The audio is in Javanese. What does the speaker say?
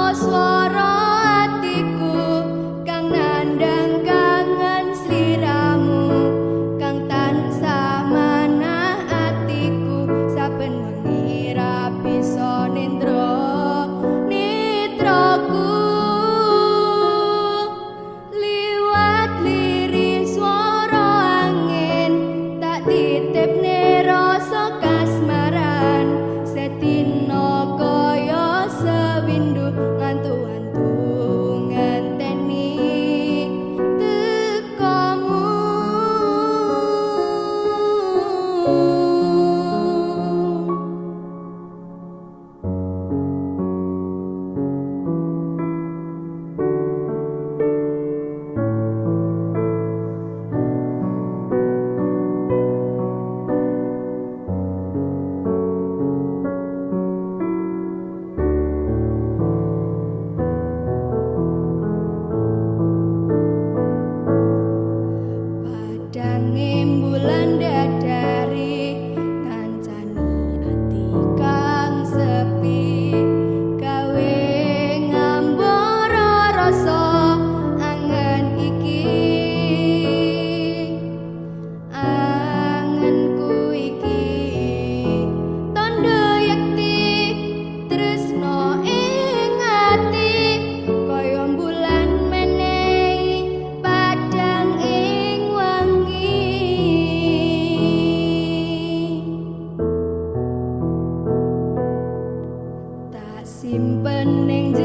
Swara atiku kang nandang kangen sliramu, kang tansah manah atiku saben wengi ra bisa nindra nitraku. Liwat lirih swara angin tak titipne rasa kasmaran, sedina kaya sewindu ngantu-antu ngenteni tekamu. Padange bulan dadari ngancani ati kang sepi, gawe ngambara rasa angen iki. Angenku iki tandha yekti tresno ing ati, kaya bulan menehi padhang ing wengi. Tak simpen ning